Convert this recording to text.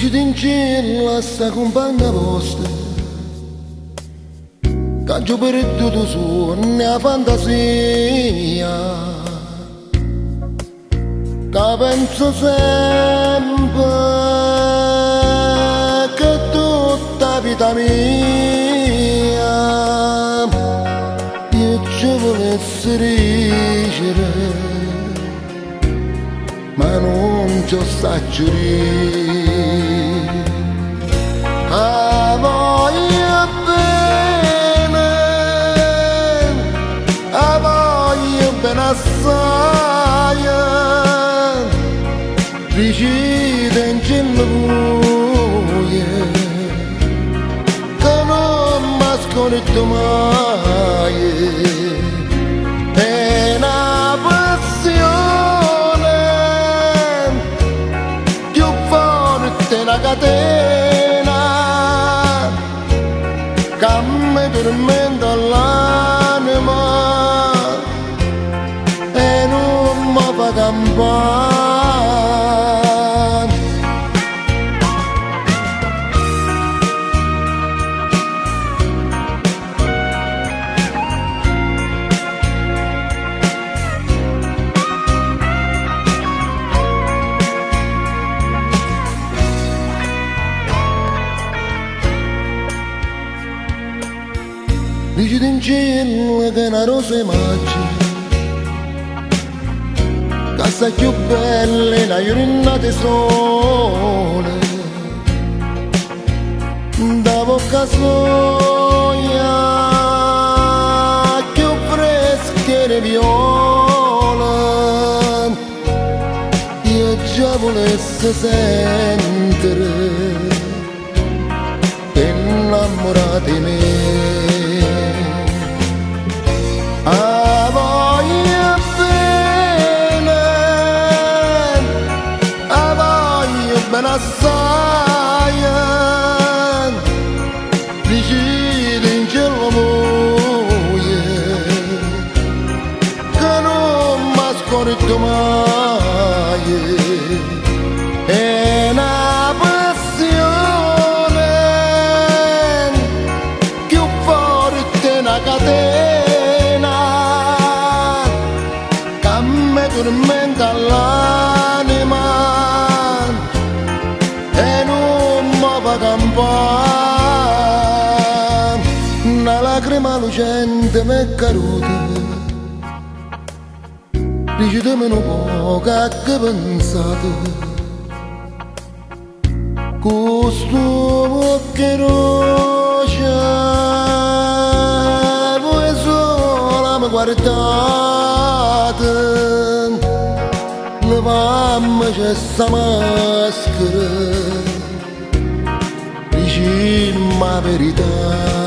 Dicitincillo a 'sta cumpagna vosta C'aggio perduto 'o suonno e 'a fantasia Ca penso sempe che tutta 'a vita mia Io ce vulesse dicere Ma nun ce 'o ssaccio dì 'A voglio bene 'A voglio bene assaje Dicitencello vuje Ca nun m' 'a scordo maje È na passione Cchiù forte 'e na catena Ca me turmenta ll'anema E nun me fa campà. Dicitencello ch'è na rosa 'e maggio Ca sta cchiù bella 'e na jurnata 'e sole Da vocca soja cchiù fresca d' 'e viole Io già vulesse sentere Che 'nnammurata 'e me 'A voglio bene 'A voglio bene assaje Dicitencello vuje Ca nun m' 'a scordo maje È na passione Cchiù forte 'e na catena Ca me turmenta ll'anema E nun me fa campà Na lacrima lucente m'è caduta Diciteme nu poco a che pensate Cu st'uocchie doce Vuje sola me guardate Levammece 'sta maschera Dicimm' 'a verità.